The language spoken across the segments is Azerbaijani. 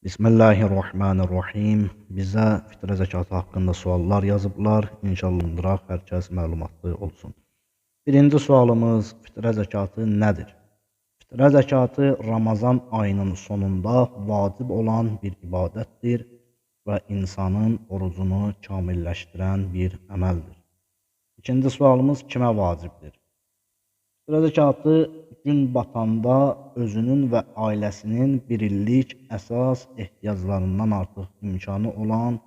Bismillahirrahmanirrahim. Bizə fitrə zəkatı haqqında suallar yazıblar. İnşallah hər kəs məlumatlı olsun. Birinci sualımız, fitrə zəkatı nədir? Fitrə zəkatı Ramazan ayının sonunda vacib olan bir ibadətdir və insanın orucunu kamilləşdirən bir əməldir. İkinci sualımız, kimə vacibdir? Fitrə zəkatı gün batanda özünün və ailəsinin bir illik əsas ehtiyaclarından artıq imkanı olan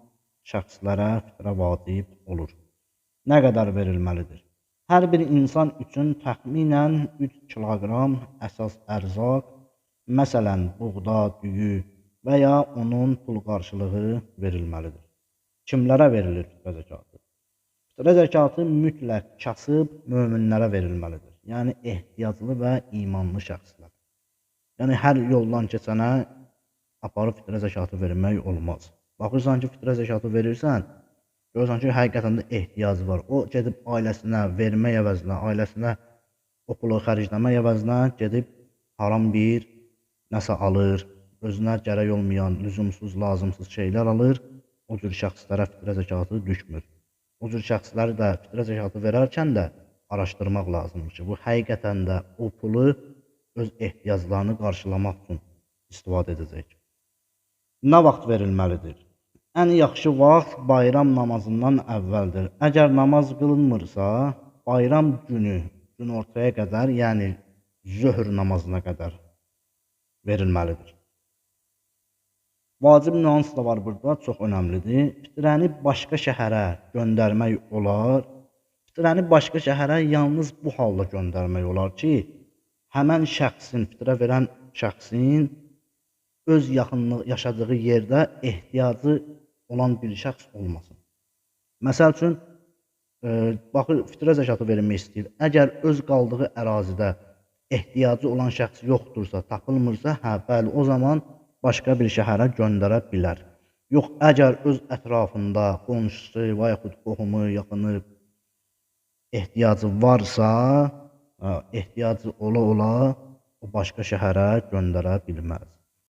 şəxslərə fitrə vacib olur. Nə qədər verilməlidir? Hər bir insan üçün təxminən 3 kiloqram əsas ərzaq, məsələn, buğda, düyü və ya onun pul qarşılığı verilməlidir. Kimlərə verilir fitrə zəkatı? Fitrə zəkatı mütləq kasıb möminlərə verilməlidir. Yəni, ehtiyaclı və imanlı şəxslər. Yəni, hər yoldan keçənə aparıb fitrə zəkatı vermək olmaz. Baxırsan ki, fitrə zəkatı verirsən, görürsən ki, həqiqətən də ehtiyacı var. O, gedib ailəsinə vermək əvəzinə, ailəsinə o pulu xərcləmək əvəzinə gedib haram bir nəsə alır, özünə gərək olmayan, lüzumsuz, lazımsız şeylər alır. O cür şəxslərə fitrə zəkatı düşmür. O cür şəxsləri də fitrə zəkatı verərkən də araşdırmaq lazımdır ki, bu həqiqətən də o pulu öz ehtiyaclarını qarşılamaq üçün istifadə edəcək. Nə vaxt verilməlidir? Ən yaxşı vaxt bayram namazından əvvəldir. Əgər namaz qılınmırsa, bayram günü, günortaya qədər, yəni zöhr namazına qədər verilməlidir. Vacib nüans da var burada, çox önəmlidir. Fitrəni başqa şəhərə göndərmək olar. Fitrəni başqa şəhərə yalnız bu halda göndərmək olar ki, həmən şəxsin, fitrə verən şəxsin öz yaxınlığı, yaşadığı yerdə ehtiyacı olan bir şəxs olmasın. Məsəl üçün, baxır, fitrə zəkatı vermək istəyir. Əgər öz qaldığı ərazidə ehtiyacı olan şəxs yoxdursa, tapılmırsa, hə, bəli, o zaman başqa bir şəhərə göndərə bilər. Yox, əgər öz ətrafında qonşusu və yaxud qohumu, yaxını ehtiyacı varsa, ehtiyacı ola-ola o başqa şəhərə göndərə bilməz.